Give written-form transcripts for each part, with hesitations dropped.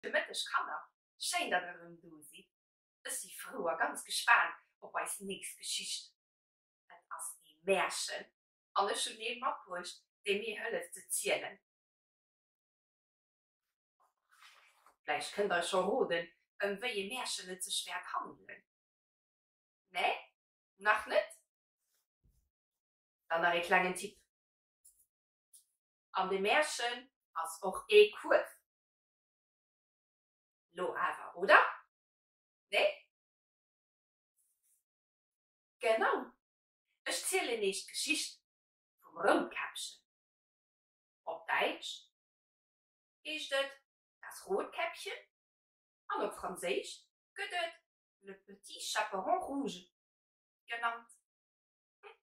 Gudde Mëtteg Kanner, schéin dat der erëm do sidd. Ech si frou a ganz gespaant op eis nächst Geschicht. Et ass ee Märchen an ech hunn ee matbruecht dee mir hëlleft ze zielen. Vläicht kënnt der scho roden ëm wéi ee Märchen et sech wäert handelen. Nee? Nach net? Dann nach ee klengen Tipp, An dem Märchen ass och ee Kuerf. Lo awer, oder? Nee? Genau! Ech zielen iech d'Geschicht vum Routkäppchen. Op Däitsch heescht et Das Rotkäppchen an op Franséisch gëtt et Le petit chaperon rouge genannt. Hm,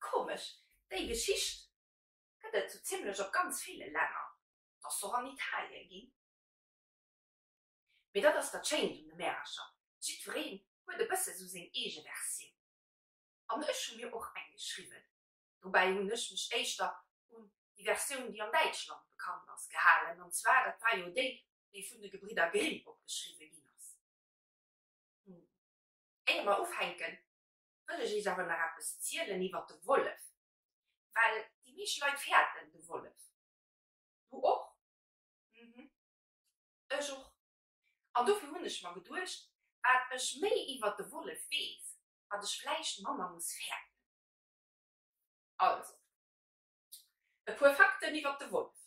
komesch, déi Geschicht gëtt et sou zimlech op ganz ville Länner, 't ass s'och an Italien ginn. Mee dat ass dat Schéint un de Märercher, jiddwereen huet e bësse sou seng eege Versioun. An ech hu mir och eng geschriwwen. Dobäi hunn ech mech éischter un déi Versioun, déi an Däitschland bekannt ass, gehalen, an zwar, dat war jo déi, déi vun de Gebridder Grimm opgeschriwwe ginn ass. Éier mer ufänken, wëll ech iech awer nach eppes zielen iwwert de Wollef, well déi meescht Leit fäerten de Wollef. Du och? Mhm, ech och. An dofir hunn ech mer geduecht, wat ech méi iwwert de Wollef weess, wat ech vläicht manner muss fäerten. Also, e puer Fakten iwwert de Wollef.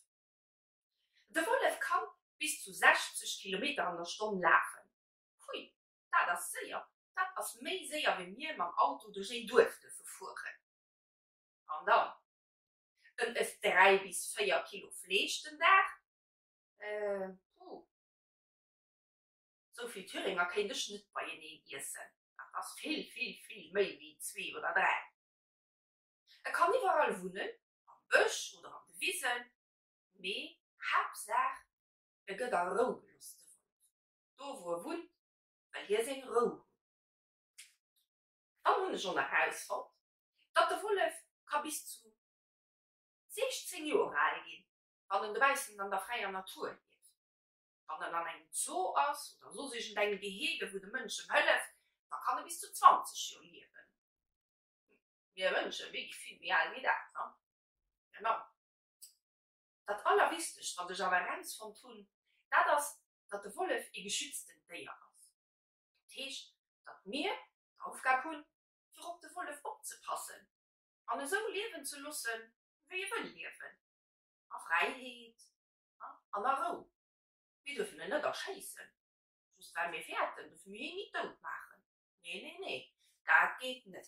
De Wollef kann bis zu 60 Kilometer an der Stonn lafen. Hui, dat ass séier! Dat ass méi séier wéi mir mam Auto duerch een Duerf duerfe fueren. An dann, en ësst 3 bis 4 Kilo Fleesch den Dag. Äh, puh, sou vill Thüringer kéint ech net beieneen iessen. Dat ass vill, vill, vill méi wéi zwee oder dräi. E kann iwwerall wunnen, am Bësch oder an de Wisen, mee Haaptsaach e gëtt a Rou gelooss, de Wollef. Do wou e wunnt, well hie seng Rou hunn. Dann hunn ech och nach erausfonnt, datt de Wollef ka bis zu 16 Joer al ginn, wann en dobaussen an der fräier Natur lieft. Wann en an engem Zoo ass oder soss iergendengem Gehege, wou de Mënsch em hëlleft, da kann e bis zu 20 Joer liewen. Mir Mënsche, mir gi vill méi al wéi dat, ne? Genau. Dat Allerwichtegst, wat ech awer erausfonnt hunn, dat ass, datt de Wollef ee geschütztent Déier ass. Dat heescht, datt mir d'Aufgab hunn, fir op de Wollef opzepassen an esou liewen ze loossen, wéi e wëll liewen, a Fräiheet an a Rou. Mir duerfen en net erschéissen, just well mir fäerten, duerfe mir hien nit dout maachen. Nee, nee, nee, dat geet net.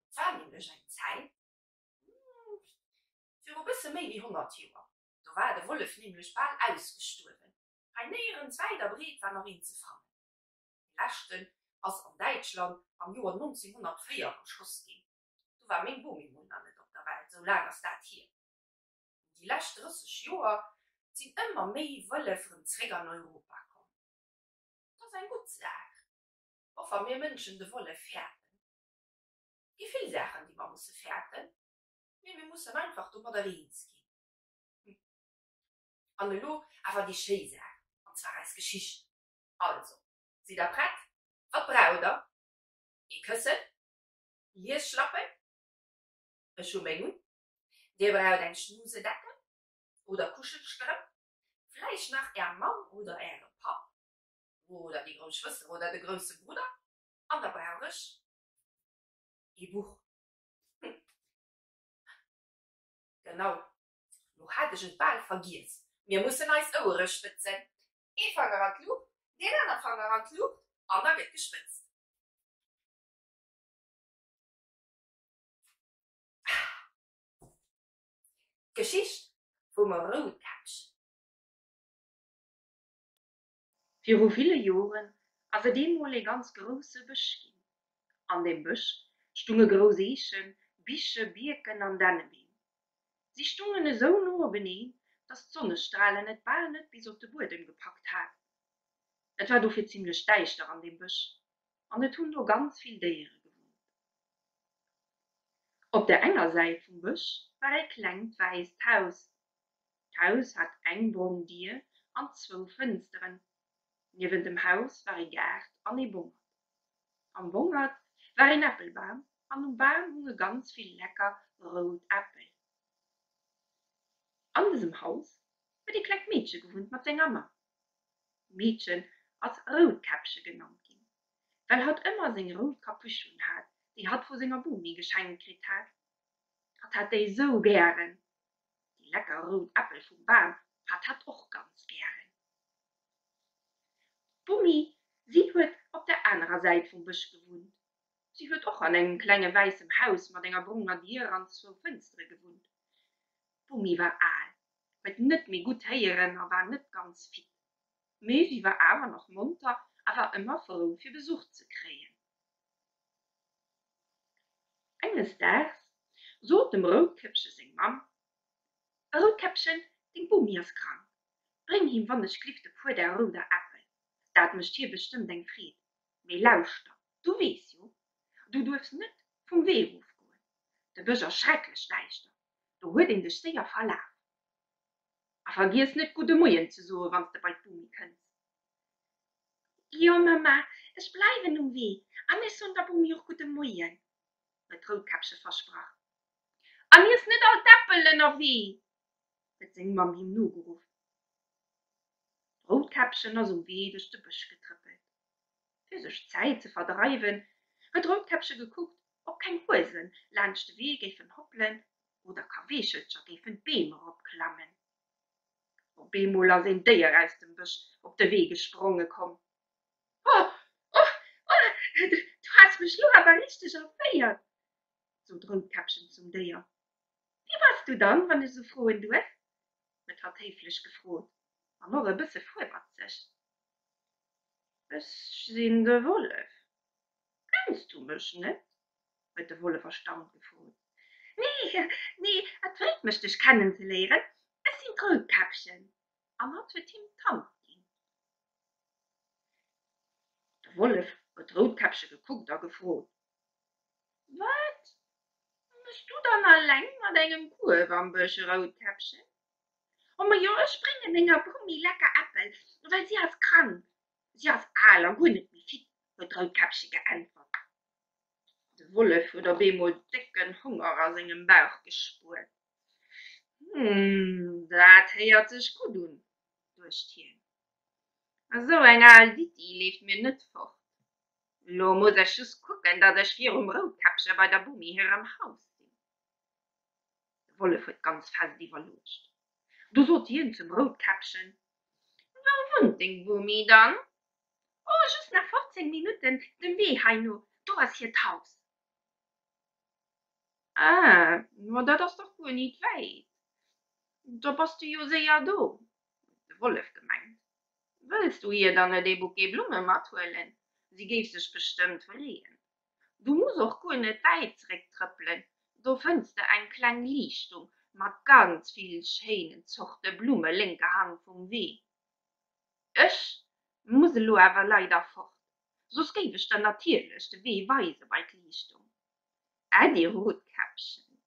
Et war nämlech eng Zäit, Viru bësse méi wéi 100 Joer, do war de Wollef nämlech bal ausgestuerwen. Hei néierens wäit a breet war nach een ze fannen. Dee leschten ass an Däitschland am Joer 1904 erschoss ginn. Du war meng Bomi mol nach net op der Welt, sou laang ass dat hier. Déi lescht 30 Joer sinn ëmmer méi Wëllef rëm zréck an Europa komm. Dat ass eng gutt Saach, och wa mir Mënschen de Wollef fäerten. Et gi vill Saachen, déi mer musse fäerten, mee mir mussen einfach domadder eens ginn. An elo awer déi schéi Saach, an zwar eis Geschicht. Also, sidd der prett? Wat braucht der? Ee Këssen, Liesschlappen, ech hu meng un, dir braucht eng Schnusedecken oder Kuschelstrëmp, vläicht nach är Mamm oder äre Papp oder déi grouss Schwëster oder de grousse Brudder an da brauch ech ee Buch. Hm. Genau, lo hat ech et bal vergiess, mir mussen eis Ouere spëtzen. Ee Fanger an d'Luucht, deen aner Fanger an d'Luucht an da gëtt gespëtzt. Ah. D'Geschicht vum Routkäppchen. Viru ville Joren ass et eemol ee ganz grousse Bësch ginn. An deem Bësch stunge grouss Eechen, Biche, Bierken an Dännebeem. Si stungen esou no openeen, datt d'Sonnestralen et bal net bis op de Buedem gepackt haten. Et war dofir zimlech däischter an deem Bësch an et hunn do ganz vill Déiere gewunnt. Op der enger Säit vum Bësch war ee klengt wäisst Haus. D'Haus hat eng brong Dier. an zwou Fënsteren. Niewent dem Haus war ee Gaart an ee Bongert. Am Bongert war een Äppelbam an um Bam hunge ganz vill lecker rout Äppel. An dësem Haus huet ee klengt Meedche gewunnt mat senger Mamm. D'Meedchen ass Routkäppche genannt ginn, well hatt ëmmer seng rout Kapüsch un hat, déi hatt vu senger Bomi geschenkt kritt hat. Hatt hat déi esou gären. Déi lecker rout Äppel vum Bam hat hatt och ganz gären. D'Bomi, si huet op der anerer Säit vum Bësch gewunnt. Si huet och an engem klenge wäissem Haus mat enger bronger Dier an zwou Fënstere gewunnt. D'Bomi war al, huet net méi gutt héieren a war net ganz fit. Mee si war awer nach monter a war ëmmer frou fir Besuch ze kréien. Enges Daags sot dem Routkäppche seng Mamm, Routkäppchen, deng Bomi ass krank, bréng him wannechglift e puer där rouder Äppel, dat mécht hir bestëmmt eng Freed. Mee lauschter, du weess jo, du duerfs net vum Wee erofgoen, de Bësch ass schrecklech däischter, do huet een sech séier verlaf. A vergiess net gudde Moien ze soe wann s de bei d'Bomi kënns. Jo Mamma, ech bleiwen um Wee an ech soen der Bomi och gudde Moien, huet d'Routkäppche versprach. An iess net all d'Äppel ënnerwee, huet seng Mamm him nogeruff. D'Routkäppchen ass um Wee duerch de Bësch getrëppelt. Fir sech d'Zäit ze verdreiwen, huet d'Routkäppche gekuckt, ob keng Huesen laanscht de Wee géifen hoppelen oder Kaweechelcher géifen d'Beem eropklammen. Op eemol ass een Déier aus dem Bësch op de Wee gespronge komm. Oh, oh, oh, du has mech lo awer richteg erféiert, sot Routkäppchen zum Déier. Wie bass du dann, wann ech esou froen duerf? huet hatt héiflech gefrot an och e bësse fuerwatzeg. Ech sinn de Wollef. Kenns du mech net? huet de Wollef erstaunt gefrot. Nee, nee, et freet mech dech kennenzeléieren, ech sinn d'Routkäppchen. An hatt huet him d'Hand ginn. De Wollef huet d'Routkäppche gekuckt a gefrot, Wat mëss du dann alleng mat engem Kuerf am Bësch, Routkäppchen? O majo, ech bréngen menger Bomi lecker Äppel, well si ass krank. Si ass al a guer net méi fit, huet d'Routkäppche geäntwert. De Wollef huet op eemol décken Honger a sengem Bauch gespuert. Hm, dat héiert sech gutt un, duecht hien. Esou eng al Ditti leeft mir net fort. Lo muss ech just kucken, datt ech virum Routkäppche bei der Bomi hirem Haus sinn. De Wollef huet ganz fest iwwerluecht. Du sot hien zum Routkäppchen, Wou wunnt deng Bomi dann? Oh, just nach 15 Minutten dem Wee hei no, do ass hiert Haus. Ah, ma dat ass dach guer nit wäit, da bass du jo séier do, huet de Wollef gemengt. Wëlls du hir dann net ee Bouquet Blumme mathuelen? Si géif sech bestëmmt freeën. Du muss och guer net wäit zeréck trëppelen, do fënns de eng kleng Liichtung mat ganz vill schéinen Zorte Blumme lénker Hand vum Wee. Ech muss elo awer leider fort, soss géif ech der natierlech de Wee weise bei d'Liichtung. Äddi Rotkäppchen.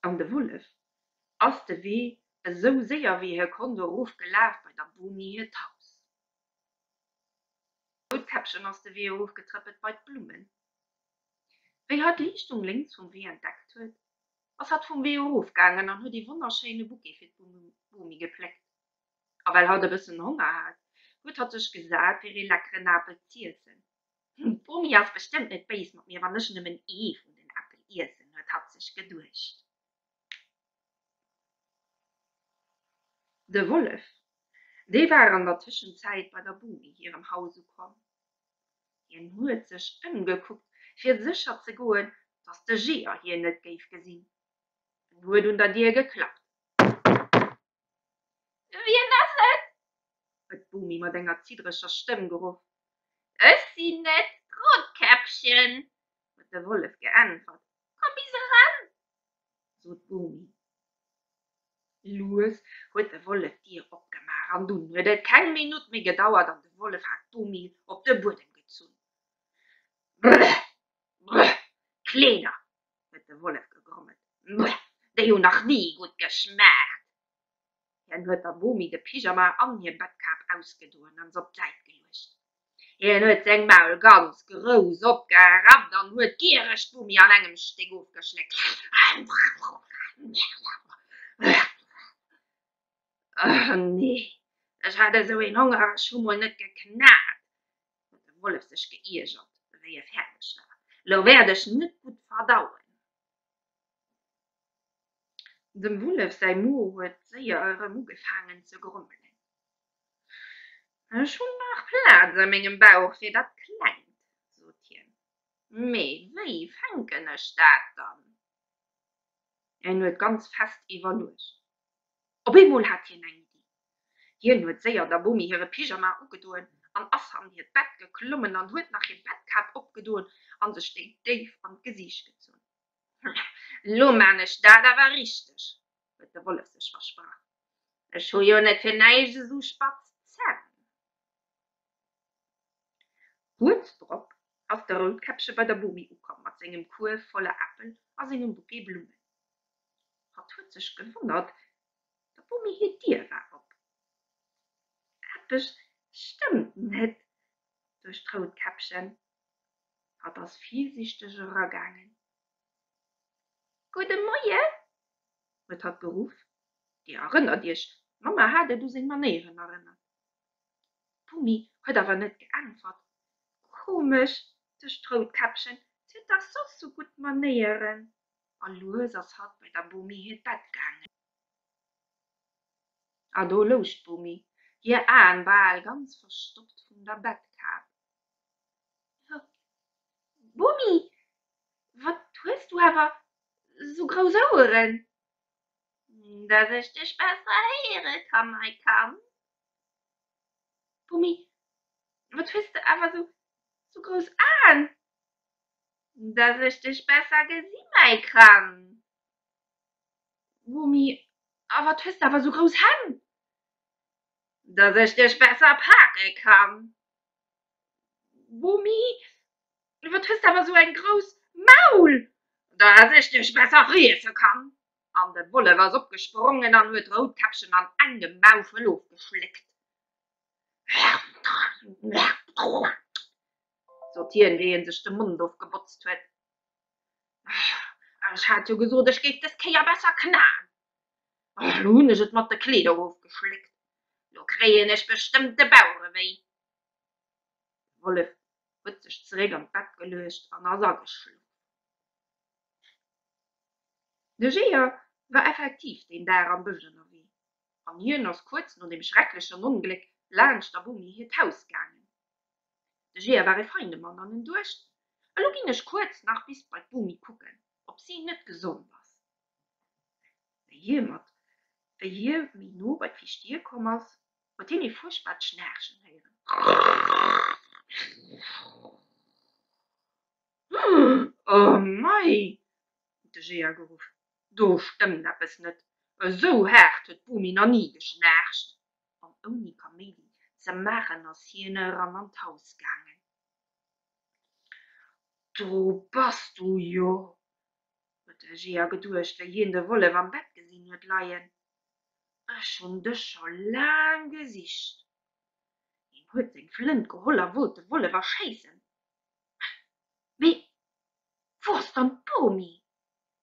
An de Wollef ass de Wee esou séier wéi hie konnt erof gelaf bei der Bomi hiert Haus. D'Routkäppchen ass de Wee erofgetrëppelt bei d'Blummen. Wéi hatt d'Liichtung lénks vum Wee entdeckt huet, ass hatt vum Wee erofgaangen an huet ee wonnerschéine Bouquet fir d'Bomi gepléckt. A well hatt e bëssen Honger hat, huet hatt sech gesat fir ee leckeren Apel z'iessen. D'Bomi ass bestëmmt net béis mat mir, wann ech nëmmen ee vun den Äppel iessen, huet hatt sech geduecht. De Wollef, dee war an der Tëschenzäit bei der Bomi hirem Haus ukomm. Hien huet sech ëmgekuckt, fir sécher ze goen, datt de Jeeër hien net géif gesinn. En huet un der Dier geklappt. Wien ass et? huet d'Bomi mat enger ziddreger Stëmm geruff. Ech sinn et, d'Rotkäppchen, huet de Wollef geäntwert. Komm bis eran! sot d'Bomi. Lues huet de Wollef d'Dier opgemaach an dunn huet et keng Minutt méi gedauert an de Wollef hat d'Bomi op de Buedem gezunn. Brr! Brr! Kleeder! huet de Wollef gegrommelt. Brr! Déi hunn nach ni gutt geschmaacht! Hien huet der Bomi de Pyjama an hir Bettkap ausgedoen an se op d'Säit geluecht. Hien huet seng Maul ganz grouss opgerappt an huet giereg d'Bomi an engem Stéck ofgeschléckt. Oh nee, ech hat esou een Honger, ech hu mol net geknat, huet de Wollef sech geiergert, wéi e fäerdeg war. Lo wäert ech net gutt verdauen. Dem Wollef säi Mo huet séier erëm ugefaangen ze grommelen. Ech hunn nach Plaz a mengem Bauch fir dat Klengt, sot hien. Mee wéi fänken ech dat dann? Hien huet ganz fest iwwerluecht. Op eemol hat hien eng Iddi. Hien huet séier der Bomi hire Pyjama ugedoen an ass an hiert Bett geklommen an huet nach hir Bettkap opgedoen an sech déi déif an d'Gesiicht gezunn. Lo maan ech dat awer richteg, huet de Wollef sech versprach. Ech hu jo net fir näischt esou spatz Zänn. Kuerz drop ass de Routkäppche bei der Bomi ukomm mat sengem Kuerf voller Äppel a sengem Bouquet Blummen. Hatt huet sech gewonnert, der Bomi hir Dier war op. Eppes stëmmt net, duecht d'Routkäppchen. Hatt ass virsiichteg eragaangen. Gudde Moie! huet hatt geruff. Dir erënnert iech, d'Mamma hat et u seng Manéieren erënnert. D'Bomi huet awer net geäntwert. Komesch, duecht d'Routkäppchen, si huet dach soss sou gutt Manéieren. A lues ass hatt bei der Bomi hiert Bett gaangen. A do louch d'Bomi, hir Aen bal ganz verstoppt vun der Bettkap. Bomi, wat hues du awer sou grouss Oueren? Dass ech dech besser héiere kann, mei Kand. Bomi, wat hues de awer sou grouss Aen? Dass ech dech besser gesi, mäi Kand. Bomi, a wat hues de awer sou grouss Hänn? Dass ech dech besser pake kann. Bomi, wat hues de awer sou eng grouss Maul? Dass ech dech besser friesse kann. An de Wollef ass opgesprongen an huet d'Routkäppchen an engem Maufel ofgeschléckt. Sot hien, wéi en sech de Mond ofgebotzt huet. Ech hat jo gesot, ech géif dës Kéier besser knaen. Lo hunn ech et mat de Kleeder ofgeschléckt. Lo kréien ech bestëmmt de Bauerewéi. De Wollef huet sech zeréck an d'Bett geluecht an ass ageschlof. De Jeeër war effektiv deen Dag am Bësch ënnerwee an hien ass kuerz no deem schrecklechen Ongléck laanscht der Bomi hiert Haus gaangen. De Jeeër war e feine Mann an en duecht, Elo ginn ech kuerz nach bis bei d'Bomi kucken, ob si net gesond ass. Wéi hie mat wéi hie méi no bei d'viischt Dier komm ass, huet hien ee fuerchtbart Schnaarchen héieren. Oh mei! huet de Jeeër geruff, do stëmmt eppes net, esou haart huet d'Bomi nach ni geschnaarcht! An ouni Kaméidi ze maachen ass hien eran an d'Haus gaangen. Do bass du jo! huet de Jeeër geduecht, wéi hien de Wollef am Bett gesinn huet leien. Ech hunn dech scho laang gesicht. Hien huet seng Flënt geholl a wollt de Wollef erschéissen. Mee wou ass dann d'Bomi?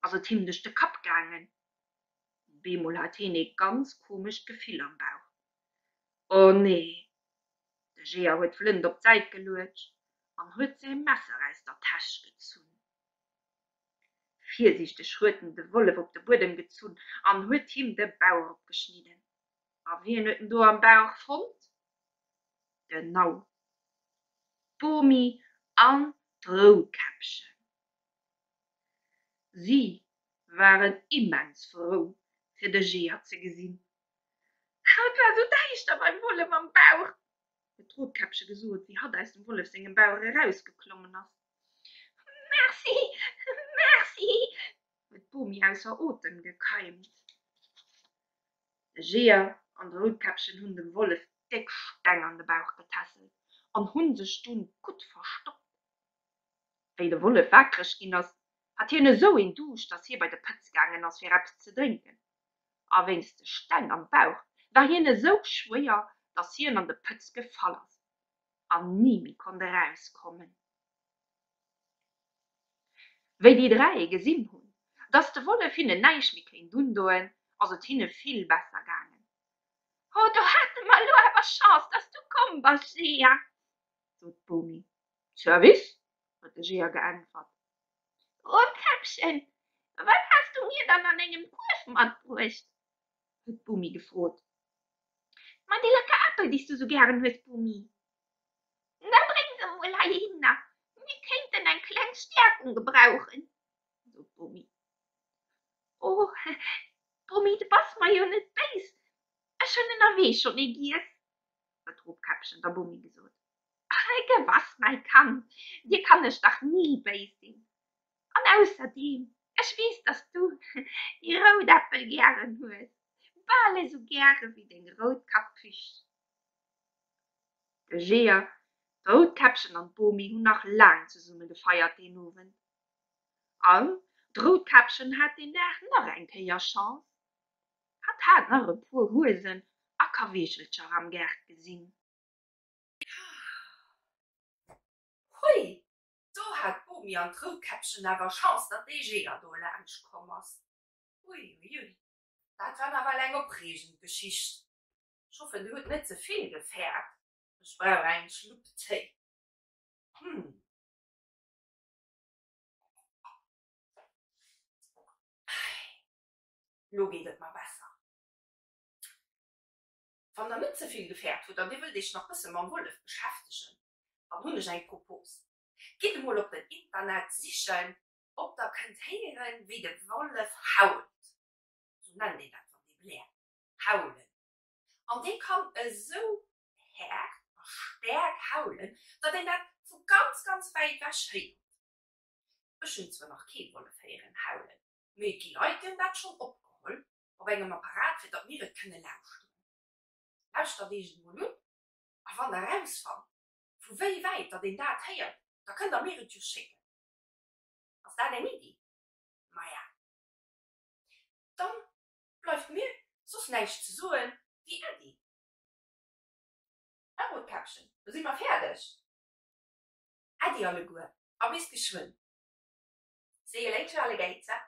ass et him duerch de Kapp gaangen. Op eemol hat hien ee ganz komescht Gefill am Bauch. O nee! De Jeeër huet d'Flënt op d'Säit geluecht an huet säi Messer aus der Täsch gezunn. Virsiichteg huet en de Wollef op de Buedem gezunn an huet him de Bauch opgeschnidden. A wien huet en do am Bauch fonnt? Genau, d'Bomi an d'Routkäppchen. Si waren immens frou, fir de Jeeër ze gesinn. Et war esou däischter beim Wollef am Bauch, huet d'Rotkäppche gesot, wéi hatt aus dem Wollef sengem Bauch erausgeklommen ass. Merci, merci! huet d'Bomi ausser Otem gekeimt. De Jeeër an de Routkäppchen hunn dem Wollef déck Steng an de Bauch getässelt an hu sech dunn gutt verstoppt. Wéi de Wollef waakreg ginn ass, hat hien esou een Duuscht, dass hie bei de Pëtz gaangen ass, fir eppes ze drénken. A wéinst de Steng am Bauch. war hien esou schwéier, dass hien an de Pëtz gefall ass an ni méi konnt erauskommen. Wéi déi 3 gesinn hunn, dass de Wollef hinnen näischt méi kéint undoen, ass et hinne vill besser gaangen. Oh, do hate mer elo awer Chance, dass du komm bass, Jeeër, sot d'Bomi. Service, huet de Jeeër geäntwert. Rotkäppchen, wat has du mir dann an dengem Kuerf matbruecht? huet d'Bomi gefrot. Ma déi lecker Äppel, déi s du sou gären hues, Bomi. Da bréng se emol heihinner, mir kéinten eng kleng Stäerkung gebrauchen, sot d'Bomi. Oh, Bomi, du bass mer jo net béis, ech hunn ënnerwee schonn ee giess, huet d'Rotkäppchen der Bomi gesot. Ach, gewass, mäi Kand, dir kann ech dach ni béis sinn. An ausserdeem, ech weess, dass du déi rout Äppel gären hues, bal esou gäre wéi deng rout Kapusch. De Jeeër, d'Routkäppchen an d'Bomi hunn nach laang zesumme gefeiert deen Owend. An d'Routkäppchen hat deen Dag nach eng Kéier Chance, hatt hat nach e puer Huesen a Kaweechelcher am Gaart gesinn. Hui, do hat d'Bomi an d'Routkäppchen awer Chance, datt dee Jeeër do laanscht komm ass. Uiuiui, dat war nawell eng opreegend Geschicht. Ech hoffen, dir hutt net ze vill gefäert. Ech brauch eng Schlupp Téi. Hm. Lo geet et mer besser. Wann der net ze vill gefäert hutt an dir wëllt iech nach bësse mam Wollef beschäftegen, dann hunn ech eng Propos, Gitt emol op den Internet sichen, ob der kënnt héieren, wéi de Wollef hault. Sou nennt een dat, wann dee bläert, haulen. An dee kann esou haart a staark haulen, datt een dat vu ganz, ganz wäit ewech héiert. Ech hunn zwar nach kee Wollef héieren haulen, mee et gi Leit, déi hunn dat schonn opgeholl op engem Apparat, fir datt mir et kënne lauschteren. Lauschtert iech et emol un, a wann der erausfannt, vu wéi wäit datt een dat héiert, da kënnt der mir et jo schécken. Ass dat eng Iddi? Maja, dann bleift mir soss näischt ze soen wéi Äddi. A Rotkäppchen, lo si mer fäerdeg. Äddi alleguer a bis geschwënn. See you later, Alligator.